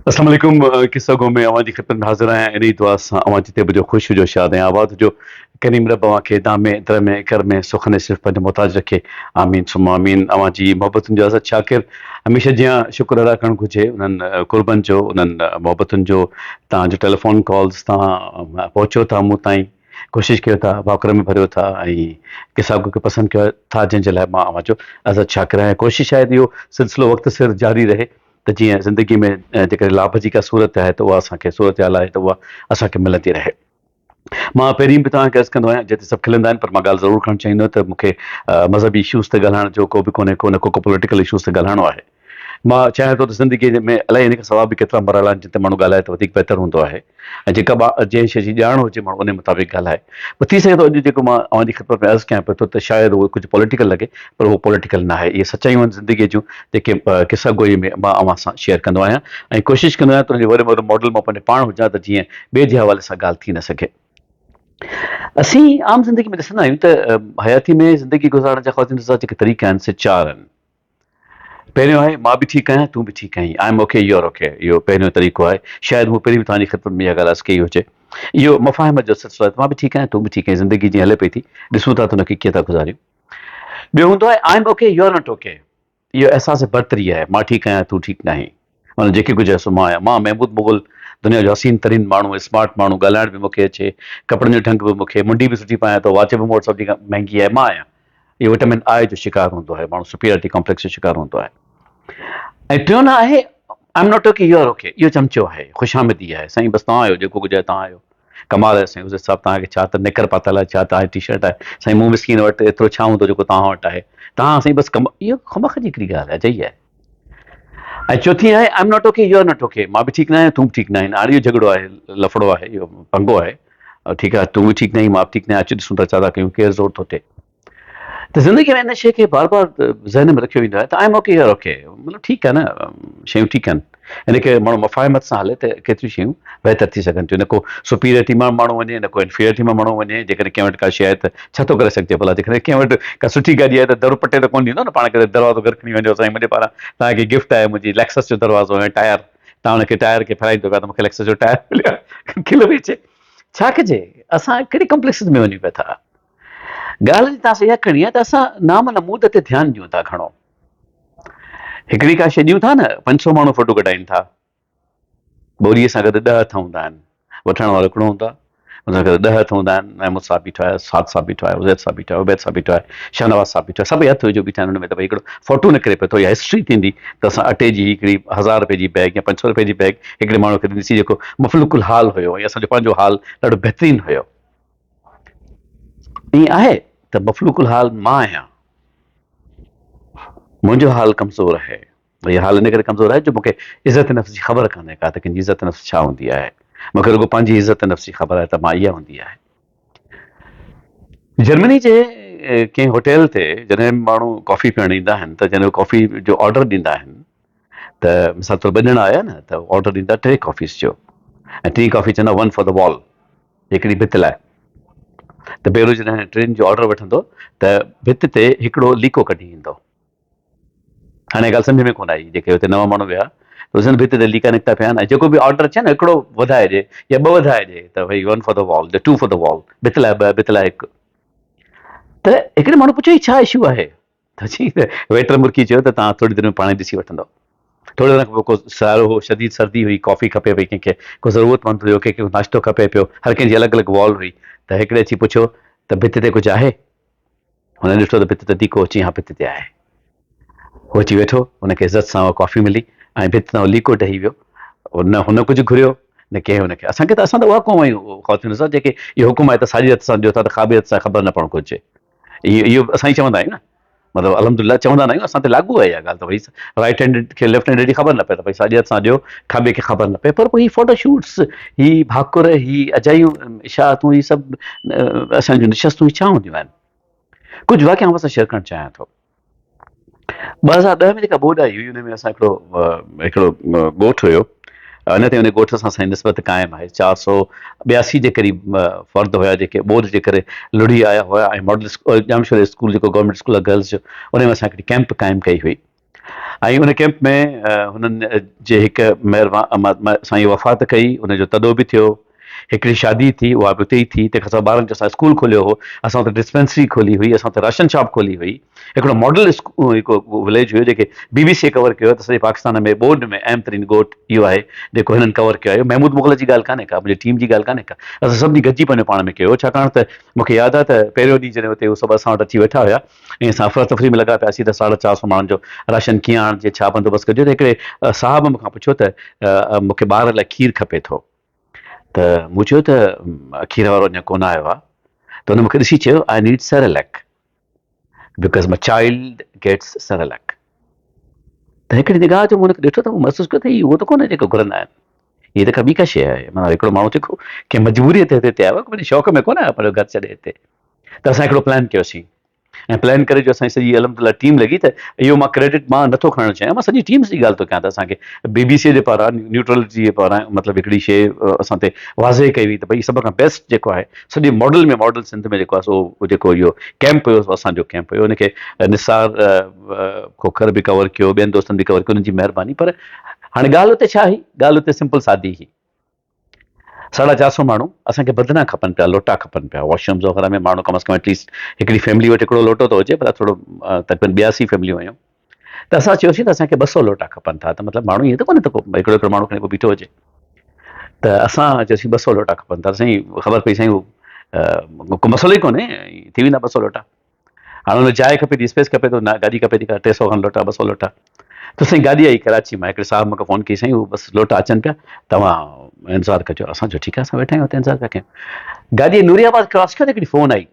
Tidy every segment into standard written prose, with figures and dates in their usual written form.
السلام عليڪم قصه گو ۾ اوهان جي خدمت ۾ حاضر آهيان انهي دعا سان اوهان جتي به هجو خوش هجو شاد ۽ آباد هجو ڪريم رب اوهان کي دامي درمي ڪرمي سخن صرف پنهنجو محتاج رکي آمين ثم آمين اوهان جي محبتن جو ازد شاڪر هميشه جيان شڪر ادا ڪرڻ گهرجي انهن قربن جو انهن محبتن جو توهان جو ٽيليفون ڪالز توهان پهچو ٿا مون تائين ڪوشش ڪيو ٿا ڀاڪر ۾ ڀريو ٿا ۽ قصه گو کي پسند ڪيو ٿا جنهن جي لاء مان اوهان جو ازد شاڪر آهيان ڪوشش آهي ته اهو سلسلو وقت سر جاري رهي ته جيئن زندگي ۾ جيڪڏهن لاڀ جي ڪا صورت آهي ته اها اسان کي صورتحال آهي ته اها اسان کي ملندي رهي. مان پهرين به توهان کي عرض ڪندو آهيان جتي سڀ کلندا آهن پر مان ڳالهه ضرور ڪرڻ چاهيندو آهيان ته مون کي مذهبي اشوز تي ڳالهائڻ جو ڪو به ڪونهي ڪو نه ڪو پوليٽيڪل اشوز تي ڳالهائڻو آهي. مان چاهيان ٿو ته زندگيء ۾ الائي ان کان سوا به ڪيترا مرحلا آهن جن تي ماڻهو ڳالهائي ته وڌيڪ بهتر هوندو آهي ۽ جيڪا جنهن شيء جي ڄاڻ هجي ماڻهو ان مطابق ڳالهائي. پر ٿي سگهي ٿو اڄ جيڪو مان اوهان جي خدمت ۾ عرض ڪيان پيو ٿو ته شايد اهو ڪجهه پوليٽيڪل لڳي پر اهو پوليٽيڪل ناهي. اهي سچايون آهن زندگيء جون جيڪي قصه گوئي ۾ مان اوهان سان شيئر ڪندو آهيان ۽ ڪوشش ڪندو آهيان ته ان جو وڏي ۾ وڏو ماڊل مان پنهنجو پاڻ هجان ته جيئن ٻئي جي حوالي سان ڳالهه ٿي نه سگهي. اسين عام زندگي ۾ ڏسندا آهيون ته حياتي ۾ زندگي گذارڻ جا خواتين حضرات جيڪي طريقا آهن سي چار آهن. پهريون آهي مان به ٺيڪ آهيان تون به ٺيڪ آهين I am okay you are okay اهو پهريون طريقو آهي شايد مون پهرين به توهان جي خدمت ۾ اها ڳالهه عرض ڪئي هجي اهو مفاهمت جو سلسلو آهي ته مان به ٺيڪ آهيان تون به ٺيڪ آهين زندگي جيئن هلي پئي ٿي ڏسون ٿا ته ان کي ڪيئن ٿا گذاريون ٻيو هوندو آهي I am okay you are not okay اهو احساس برتري آهي مان ٺيڪ آهيان تون ٺيڪ ناهين معنيٰ جيڪي ڪجهه آهي سو مان آهيان مان محمود مغل دنيا جو حسين ترين ماڻهو اسمارٽ ماڻهو ڳالهائڻ به مون کي اچي ڪپڙن جو ڍنگ به مون کي منڊي به سٺي پايان ٿو واچ به مون وٽ سڀني کان مهنگي آهي مان آهيان اهو وٽامن آء جو شڪار هوندو آهي ماڻهو سپيريارٽي ڪامپليڪس جو شڪار هوندو آهي ۽ ٽيون نه آهي I am not okay you are okay اهو چمچو آهي خوشامدي آهي سائين بس توهان آهيو جيڪو ڪجهه آهي توهان آهيو ڪمال آهي سائين عزت صاحب توهان کي ڇا ته نڪر پاتل آهي ڇا ته ٽي شرٽ آهي سائين مون مسڪين وٽ ايترو ڇا هوندو جيڪو توهان وٽ آهي توهان سائين بس ڪم اهو خمخ جي هڪڙي ڳالهه آهي اجائي آهي ۽ چوٿين آهي I am not okay you are not okay مان به ٺيڪ نه آهيان تون به ٺيڪ نه آهين هاڻي اهو جهڳڙو آهي لفڙو آهي اهو پنگو آهي ٺيڪ آهي تون به ٺيڪ نه آهين مان به ٺيڪ نه آهيان اچ ڏسون ٿا ڇا ٿا ڪيون ڪير زور ٿو ٿئي ته زندگي ۾ ان شيء کي بار بار ذهن ۾ رکيو ويندو آهي ته I am okay you are okay مطلب ٺيڪ آهي نه شيون ٺيڪ آهن ان ڪري ماڻهو مفاهمت سان هلي ته ڪيتريون شيون بهتر ٿي سگهن ٿيون نه ڪو سپيريئرٽي مان ماڻهو وڃي نه ڪو انفيريئرٽي مان ماڻهو وڃي جيڪڏهن ڪنهن وٽ ڪا شيء آهي ته ڇا ٿو ڪري سگهجي ڀلا جيڪڏهن ڪنهن وٽ ڪا سٺي گاڏي آهي ته در پٽي ته ڪونه ڏيندو نه پاڻ ڪري دروازو گهر کڻي وڃو سائين منهنجي پاران توهان کي گفٽ آهي منهنجي ليڪسس جو دروازو ۽ ٽائر توهان ان کي ٽائر کي ڦيرائيندو پيا ته مون کي ليڪسس جو ٽائر مليو کل پئي اچي ڇا ڪجي اسان ڪهڙي ڪمپليڪس ۾ وڃون پيا ٿا ڳالهه جي توهان سان اها ڪرڻي آهي ته اسان نام نمود تي ڌيان ڏيون ٿا گهڻو. هڪڙي ڪا شيء ڏيون ٿا نه 500 ماڻهو فوٽو ڪڍائين ٿا. ٻوريء سان گڏ ڏهه هٿ هوندا آهن. وٺڻ وارو هڪڙو هوندو آهي. ان سان گڏ ڏهه هٿ هوندا آهن. محمود صاحب بيٺو آهي، سعد صاحب بيٺو آهي، عزير صاحب بيٺو آهي، عبيد صاحب بيٺو آهي، شاهنواز صاحب بيٺو آهي. سڀئي هٿ وجهيو بيٺا آهن ان ۾ ته ڀئي هڪڙو فوٽو نڪري پيو ٿو يا هسٽري ٿيندي ته اسان اٽي جي هڪڙي هزار رپئي جي بيگ يا 500 رپئي جي بيگ هڪڙي ماڻهو کي ڏنيسين جيڪو مفلوڪ الحال هيو ۽ اسان جو پنهنجو حال ڏاڍو بهترين هيو. ائين آهي ته مفلوڪ الحال مان آهيان. منهنجو حال ڪمزور آهي. اهو حال ان ڪري ڪمزور آهي جو مون کي عزت نفس جي خبر ڪانهي ڪا ته ڪنهن جي عزت نفس ڇا هوندي آهي. مون کي رڳو پنهنجي عزت نفس جي خبر آهي ته مان اها هوندي آهي. جرمني جي ڪنهن هوٽل تي جڏهن ماڻهو ڪافي پيئڻ ايندا آهن ته جڏهن ڪافي جو آرڊر ڏيندا آهن ته مثال طور ٻه ڄڻا آيا نه ته آرڊر ڏيندا ٽي ڪافيز جو ۽ ٽين ڪافي چوندا ون فار the وال. هڪڙي ڀت لاء ته بيرو جڏهن ٽرين جو آرڊر وٺندو ته ڀت تي هڪڙو ليڪو ڪڍي ايندو. هاڻي ڳالهه سمجهه ۾ ڪونه آئي جيڪي اتي نوان ماڻهو ويا ته چون ڀت تي ليڪا نڪتا پيا آهن ۽ جيڪو به آرڊر اچي نه هڪڙو وڌائي ڏي يا ٻه وڌائي ڏي ته ڀئي ون فار the وال يا ٽو فار the وال ڀت لاء ٻه ڀت لاء هڪ. ته هڪڙي ماڻهو پڇيو هي ڇا اشو آهي؟ ته چيائين ته ويٽر مرڪي چيو ته توهان ٿوري دير ۾ پاڻ ئي ڏسي وٺندؤ. ٿوري دير کان پوء ڪو سيارو هو، شديد سردي هئي، ڪافي کپي پئي ڪنهن کي، ڪو ضرورتمند هيو، ڪنهن کي ناشتو کپي پيو، هر ڪنهن جي الڳ الڳ وال هئي ته هڪڙي اچي پڇيو ته ڀت تي ڪجهه آهي؟ هن ڏٺو ته ڀت تي ديڪو هو، چيائين ها ڀت تي آهي. هو اچي ويٺو، هن کي عزت سان اها ڪافي ملي ۽ ڀت تان اهو ليڪو ڊهي ويو. نه هن ڪجهه گهريو نه ڪنهن هن کي. اسان کي ته اسان ته اها قوم آهيون خواتين حضرات جيڪي اهو حڪم آهي ته ساڄي هٿ سان ڏيو ٿا ته کاٻي هٿ سان خبر نه پوڻ گهرجي. اهو اسان ئي چوندا آهيون نه مطلب الحمدلله چوندا نه آهيون اسان تي لاڳو آهي اها ڳالهه ته ڀئي رائٽ هينڊ کي ليفٽ هينڊ جي خبر نه پئي ته ڀئي ساڄي هٿ سان ڏيو کاٻي کي خبر نه پئي پر پوء هي فوٽو شوٽس هي ڀاڪر هي اجايون اشاعتون هي سڀ اسان جون نشستون هي ڇا هونديون آهن ڪجهه واقعا اوهان سان شيئر ڪرڻ چاهيان ٿو 2010 ۾ جيڪا ٻوڏ آئي هئي ان ۾ اسان هڪڙو هڪڙو ڳوٺ هيو اڃا تائين ان ڳوٺ سان اسان جي نسبت قائم آهي 482 جي قريب فرد هيا جيڪي ٻوڏ جي ڪري لڙهي آيا هيا ۽ ماڊل ڄامشوري اسڪول جيڪو گورنمينٽ اسڪول آهي گرلز جو ان ۾ اسان هڪڙي ڪيمپ قائم ڪئي هئي. ۽ ان ڪئمپ ۾ هنن جي هڪ مهربان سائين وفات ڪئي، ان جو تڏو به ٿيو، هڪڙي شادي ٿي اها به اتي ئي ٿي، تنهن کان سواء ٻارن جو اسان اسڪول کوليو هو، اسان اتي ڊسپينسري کولي هئي، اسان اتي راشن شاپ کولي هئي، هڪڙو ماڊل هڪ وليج هيو جيڪي بي بي سي ڪور ڪيو ته سڄي پاڪستان ۾ ٻوڏ ۾ اهم ترين ڳوٺ اهو آهي جيڪو هنن ڪور ڪيو آهي، محمود مغل جي ڳالهه ڪانهي ڪا، منهنجي ٽيم جي ڳالهه ڪانهي ڪا، اسان سڀني گڏجي پنهنجو پاڻ ۾ ڪيو هو، ڇاڪاڻ ته مون کي ياد آهي ته پهريون ڏينهن جڏهن اتي هو سڀ اسان وٽ اچي ويٺا هيا ۽ اسان افراتفري ۾ لڳا پياسين ته ساڍا چار سئو ماڻهن جو راشن ڪيئن آڻجي، ڇا بندوبست ڪجي ته هڪڙي صاحب مون کان پڇيو ته مون کي ٻار لاء کير کپي ٿو ته مون چيو ته کير وارو اڃا ڪونه آيو آهي ته هن مون کي ڏسي چيو I need Cerelac because my child gets Cerelac ته هڪڙي نگاهه جو مون هن کي ڏٺو ته مون محسوس ڪيو ته هي اهو ته ڪونه جيڪو گهرندا آهن هي ته ڪا ٻي ڪا شيء آهي معنيٰ هڪڙو ماڻهو جيڪو ڪنهن مجبوريء تي هتي آيو آهي پنهنجي شوق ۾ ڪونه آيو پنهنجو گهر ڇڏي هتي ته اسان هڪڙو پلان ڪيوسين ۽ پلان ڪري جو اسان جي سڄي الحمدلله ٽيم لڳي ته اهو مان ڪريڊٽ مان نٿو کڻڻ چاهيان مان سڄي ٽيم جي ڳالهه ٿو ڪيان ته اسان کي بي بي سي جي پاران نيوٽرلٽي جي پاران مطلب هڪڙي شيء اسان تي واضح ڪئي وئي ته ڀئي سڀ کان بيسٽ جيڪو آهي سڄي ماڊل ۾ ماڊل سنڌ ۾ جيڪو آهي سو جيڪو اهو ڪيمپ هيو سو اسان جو ڪيمپ هيو ان کي نثار کوکر به ڪور ڪيو ٻين دوستن به ڪور ڪيو انهن جي مهرباني پر هاڻي ڳالهه اتي ڇا هئي ڳالهه اتي سمپل سادي هئي ساڍا چار سئو ماڻهو اسان کي بدنا کپن پيا لوٽا کپن پيا واش رومز وغيره ۾ ماڻهو ڪم از ڪم ايٽليسٽ هڪڙي فيملي وٽ هڪڙو لوٽو ته هجي پر ٿورو تقريبن ٻياسي فيمليون هيون ته اسان چيوسين ته اسان کي ٻه سئو لوٽا کپن ٿا ته مطلب ماڻهو ائين ته ڪونهي ته ڪو هڪڙو هڪڙو ماڻهو کڻي پوء بيٺو هجي ته اسان چيوسين ٻه سئو لوٽا کپن ٿا سائين خبر پئي سائين هو ڪو مسئلو ئي ڪونهي ٿي ويندا ٻه سئو لوٽا هاڻ ان جاء کپي ٿي اسپيس کپي ٿو نه گاڏي کپي ٿي ڪا 300 کن لوٽا 200 لوٽا ته سائين گاڏي آئي ڪراچي مان هڪڙي صاحب مونکي فون ڪئي سائين هو بس لوٽا اچن پيا توهان انتظار ڪجو اسان چيو ٺيڪ آهي اسان ويٺا آهيون هتي انتظار پيا ڪيون گاڏي نوري آباد ڪراس ڪيو ته هڪڙي فون آئي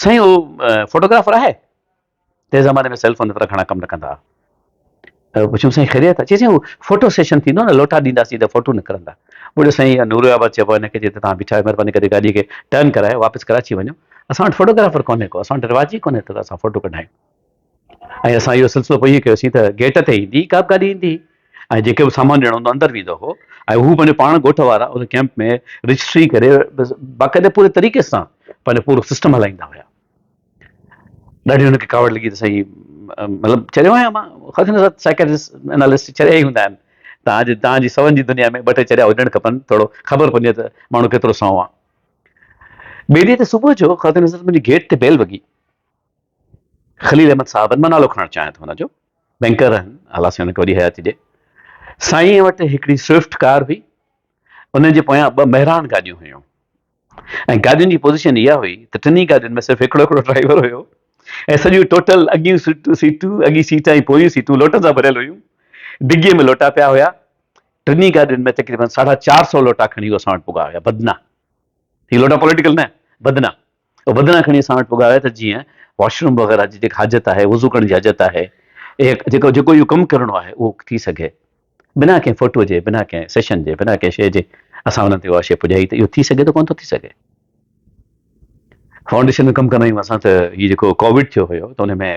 سائين هو فوٽوگرافر آهي تنهن زماني ۾ سيل فون ايترا گهڻا ڪم نه ڪندا هئا ته پڇيم سائين خيريت آ؟ چي سائين هو فوٽو سيشن ٿيندو نه لوٽا ڏينداسين ته فوٽو نڪرندا. مون چيو سائين اها نور آباد چئبو آهي هن کي جتي توهان بيٺا آهيو مهرباني ڪري گاڏي کي ٽرن ڪرايو واپس ڪراچي وڃو اسان وٽ فوٽوگرافر ڪونهي ڪو اسان وٽ رواج ئي ڪونهي ته اسان فوٽو ڪڍايون ۽ اسان اهو سلسلو پوء ائين ڪيوسين ته گيٽ تي ايندي ڪا به گاڏي ايندي هئي ۽ جيڪي به سامان ڏيڻو هوندو اندر ويندو هو ۽ هو پنهنجو پاڻ ڳوٺ وارا ان ڪيمپ ۾ رجسٽري ڪري باقاعده پوري طريقي سان پنهنجو پورو سسٽم هلائيندا هيا. ڏاڍي هن کي ڪاوڙ لڳي ته سائين مطلب چريو آهيان مان خاص هن سان سائيڪاٽرسٽ انالسٽ چريا ئي هوندا آهن توهان جي توهان جي سون جي دنيا ۾ ٻه ٽي چريا هجڻ کپن ٿورو خبر پوندي ته ماڻهو ڪيترو سئو آهي ٻئي ڏينهن تي صبح جو خاطر نظر منهنجي گيٽ تي بيل وڳي خليل احمد صاحب مان نالو کڻڻ چاهيان ٿو هن جو بينڪر آهن الله سائين هن کي وڏي حياتي ڏي سائين وٽ هڪڙي سوئفٽ ڪار هئي ان جي پويان ٻه مهراڻ گاڏيون هيون ۽ گاڏين جي پوزيشن اها هئي ته ٽنهي گاڏين ۾ صرف هڪڙو هڪڙو ڊرائيور هيو ۽ سڄيون ٽوٽل اڳيون سيٽون اڳي سيٽ ۽ پويون سيٽون لوٽن سان ڀريل هيون ڊگي ۾ لوٽا پيا هيا ٽنهي گاڏين ۾ تقريبن ساڍا چار سو لوٽا کڻي اسان وٽ پڳا هيا بدنا هي لوٽا پوليٽيڪل نه بدنا اهي بدنا کڻي اسان وٽ پڳا هيا ته جيئن واش روم وغيره جي جيڪا حاجت آهي وضو ڪرڻ جي حاجت آهي جيڪو جيڪو اهو ڪم ڪرڻو آهي اهو ٿي سگهي بنا ڪنهن فوٽو جي، بنا ڪنهن سيشن جي، بنا ڪنهن شيء جي اسان انهن تي اها شيء پڄائي ته اهو ٿي سگهي ٿو ڪونه ٿو ٿي سگهي. فائونڊيشن ۾ ڪم ڪندا آهيون اسان ته هي جيڪو ڪووڊ ٿيو هيو ته ان ۾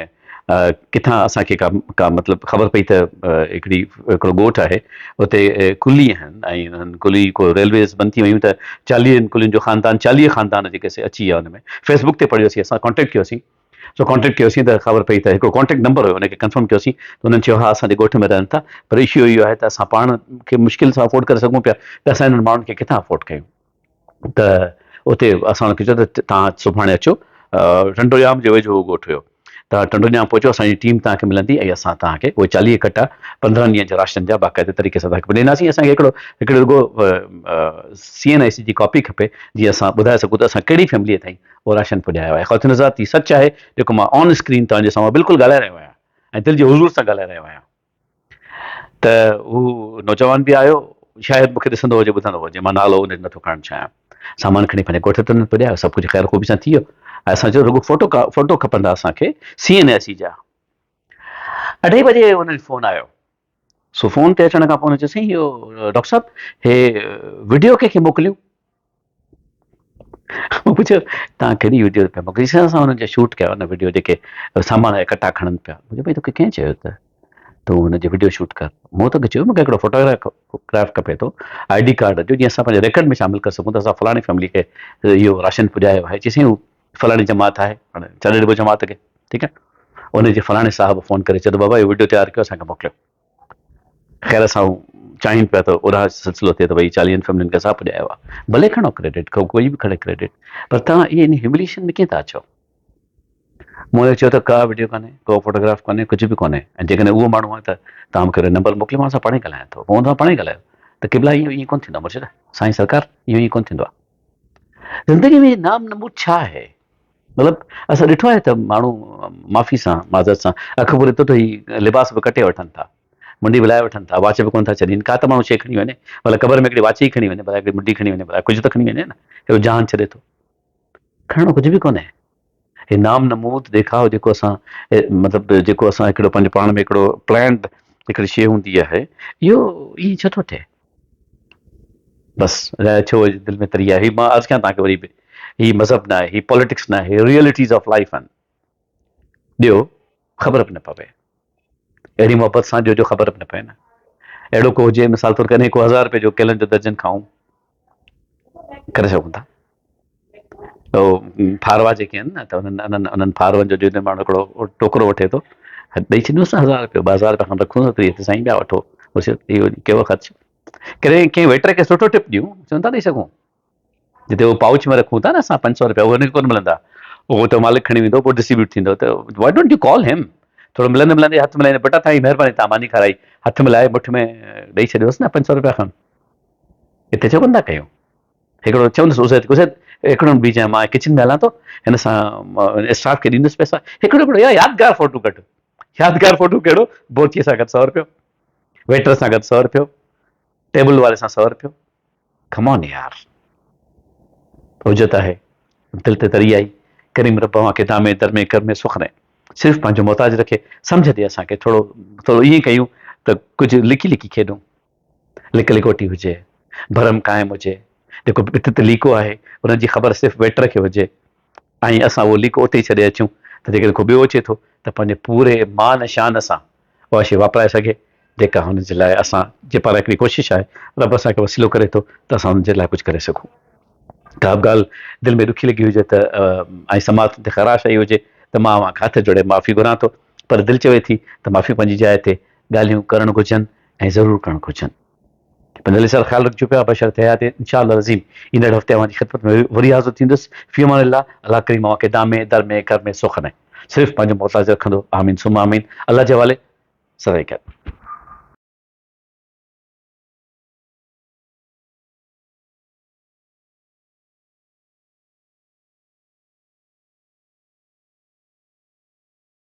ڪٿان اسان کي ڪا ڪا مطلب خبر پئي ته هڪڙي هڪڙو ڳوٺ آهي اتي ڪلي آهن ۽ انهن ڪلي ڪو ريلويز بند ٿي ويون ته چاليهن ڪلين جو خاندان چاليهه خاندان جيڪي سي اچي ويا ان ۾ فيس بڪ تي پڙهيوسين اسان ڪانٽيڪٽ ڪيوسين سو ڪانٽيڪٽ ڪيوسين ته خبر پئي ته هڪڙو ڪانٽيڪٽ نمبر هيو ان کي ڪنفرم ڪيوسين ته انهن چيو ها اسان جي ڳوٺ ۾ رهن ٿا پر اشو اهو آهي ته اسان پاڻ کي مشڪل سان افورڊ ڪري سگهون پيا ته اسان انهن ماڻهن کي ڪٿان افورڊ ڪيون ته اتي اسان انهن کي چيو ته توهان سڀاڻي اچو ٽنڊو ڄام جي ويجهو ڳوٺ هيو توهان ٽنڊو ڄام پهچو اسان جي ٽيم توهان کي ملندي ۽ اسان توهان کي اهي چاليهه ڪٽا پندرهن ڏينهن جا راشن جا باقاعده طريقي سان توهان کي ڏينداسين اسان کي هڪڙو هڪڙو رڳو سي اين آء سي جي ڪاپي کپي جيئن اسان ٻڌائي سگهون ته اسان ڪهڙي فيمليء تائين اهو راشن پڄايو آهي. خواتين حضرات هي سچ آهي جيڪو مان آن اسڪرين توهان جي سامهون بلڪل ڳالهائي رهيو آهيان ۽ دل جي حضور سان ڳالهائي رهيو آهيان ته هو نوجوان به آيو شايد مونکي ڏسندو هجي ٻڌندو هجي مان نالو ان جو نٿو کڻڻ چاهيان سامان کڻي پنهنجي ڳوٺ تي پڄايو سڀ ڪجهه خير خوبي سان ٿي ويو ۽ اسان چيو رڳو فوٽو فوٽو کپندا اسان کي سي اين ايس جا اڍائي بجي ان جو فون آيو سو فون تي اچڻ کان پوء هن چيو سائين اهو ڊاڪٽر صاحب هي وڊيو ڪنهن کي موڪليون؟ مون پڇيو توهان ڪهڙي وڊيو پيا موڪليو؟ سائين اسان انهن جا شوٽ ڪيا ان وڊيو جيڪي سامان جا ڪٽا کڻن پيا. مون چيو ڀئي توکي ڪنهن چيو ته تون هن جي وڊيو شوٽ ڪر؟ مون توکي چيو مونکي هڪڙو فوٽوگراف کپي ٿو I D card جو جيئن اسان پنهنجي ريڪارڊ ۾ شامل ڪري سگهون ته اسان فلاڻي فيملي کي اهو راشن پڄايو آهي. چي سائين هو فلاڻي جماعت آهي هاڻي ڇڏي ڏبو جماعت کي ٺيڪ آهي. ان جي فلاڻي صاحب فون ڪري چيو ته بابا اهو وڊيو تيار ڪيو اسان کي موڪليو. خير اسان چاهين پيا ته اوڏانهن سلسلو ٿئي ته ڀئي چاليهن فيملين کي اسان پڄايو آهي. ڀلي کڻو ڪريڊٽ ڪوئي به کڻي ڪريڊٽ پر توهان اهي ان هيومليشن ۾ ڪيئن ٿا اچو؟ مون هن کي چيو ته ڪا وڊيو ڪانهي، ڪو فوٽوگراف ڪانهي، ڪجهه به ڪونهي ۽ جيڪڏهن اهو ماڻهو آهي ته توهان مون کي نمبر موڪليو مان ان سان پاڻ ئي ڳالهايان ٿو. پوء ان سان پاڻ ئي ڳالهايو ته قبلا اهو ائين ڪونه ٿيندو آهي مرشد سائين سرڪار اهو ائين ڪونه ٿيندو آهي. زندگي ۾ نام نمود ڇا آهي؟ مطلب اسان ڏٺو آهي ته ماڻهو معافي سان معذرت سان اک پوري ٿو ته هي لباس به ڪٽي وٺن ٿا، منڊي به لاهي وٺن ٿا، واچ به ڪونه ٿا ڇڏين، ڪا ته ماڻهو شيء کڻي وڃي، ڀلا قبر ۾ هڪڙي واچ ئي کڻي وڃي، ڀلا هڪڙي منڊي کڻي وڃي، ڀلا ڪجهه ته کڻي وڃي نه، اهو جهان ڇڏي ٿو. کڻڻو ڪجهه به ڪونهي. هي نام نمود ڏيکاء جيڪو اسان مطلب جيڪو اسان هڪڙو پنهنجو پاڻ ۾ هڪڙو پلانڊ هڪڙي شيء هوندي آهي اهو ائين ڇو ٿو ٿئي؟ بس الائي ڇو دل ۾ تري آهي. هي مان عرض ڪيان توهان کي وري به هي مذهب نه آهي، هي پاليٽڪس نه آهي، هي ريئلٽيز آف لائيف آهن. ڏيو خبر به نه پوي. اهڙي محبت سان ڏيو جو خبر به نه پئي نه. اهڙو ڪو هجي مثال طور ڪڏهن ڪو هزار روپيه جو ڪيلن جو درجن کائون ڪري سگهون ٿا. تو ڦاروا جيڪي آهن نه ته انهن انهن انهن ڦارون جو جنهن ماڻهو هڪڙو ٽوڪرو وٺي ٿو ڏئي ڇڏيوس نه هزار روپيو ٻه هزار روپيا کن رکون ته سائين ٻيا وٺو بس اهو ڪيو خرچ ڪڏهن ڪنهن ويٽر کي سٺو ٽپ ڏيون چون ٿا ڏئي سگهون جتي هو پائوچ ۾ رکون ٿا نه اسان پنج سو روپيا اهو هن کي ڪونه ملندا اهو ته مالڪ کڻي ويندو پوء ڊسٽريبيوٽ ٿيندو ته why don't you call هم ٿورو ملندي ملندي هٿ ملائيندي بٽا تائين مهرباني تان ماني کارائي هٿ ملائي مٺ ۾ ڏئي ڇڏيوس نه پنج سو روپيا کن هتي ڇو ڪونه ٿا ڪيون هڪڙو چوندس عزير کي عزير هڪڙو بيهجانء مان ڪچن ۾ هلان ٿو هن سان اسٽاف کي ڏيندس پئسا هڪڙو هڪڙو يار يادگار فوٽو ڪڍ يادگار فوٽو ڪهڙو بورچي سان گڏ سو روپيو ويٽر سان گڏ سو روپيو ٽيبل واري سان سو روپيو ڪم آن يار حجت آهي دل تي تري آئي ڪريم رب اوهان کي دامي درمي ڪرمي سخ رهي صرف پنهنجو محتاج رکي سمجھ ڏي اسان کي ٿورو ٿورو ائين ڪيون ته ڪجهه لڪي لڪي کيڏون لڪ لڪوٽي هجي، ڀرم قائم هجي، جيڪو ڀت تي ليڪو آهي، ان جي خبر صرف ويٽر کي هجي ۽ اسان اهو ليڪو اتي ئي ڇڏي اچون ته جيڪڏهن ڪو ٻيو اچي ٿو ته پنهنجي پوري مان شان سان اها شيء واپرائي سگهي، جيڪا هن جي لاء اسان جي پاران هڪڙي ڪوشش آهي، رب اسان کي وسيلو ڪري ٿو ته اسان هن جي لاء ڪجهه ڪري سگهون. ڪا به ڳالهه دل ۾ ڏکي لڳي هجي ته ۽ سماعت تي خراش آئي هجي ته مان اوهان کان هٿ جوڙي معافي گهران ٿو، پر دل چوي ٿي ته معافي پنهنجي جاء تي ڳالهيون ڪرڻ گهرجن ۽ ضرور ڪرڻ گهرجن. پنهنجو علي سر خيال رکجو پيا بشرط حيات انشاء الله العظيم ايندڙ هفتي اوهان جي خدمت ۾ وري حاضر ٿيندس في امان الله الله ڪريم اوهان کي دامي در ۾ گهر ۾ سک ۾ صرف پنهنجو محتاج رکندو آمين ثم آمين الله جي حوالي سدائين خير.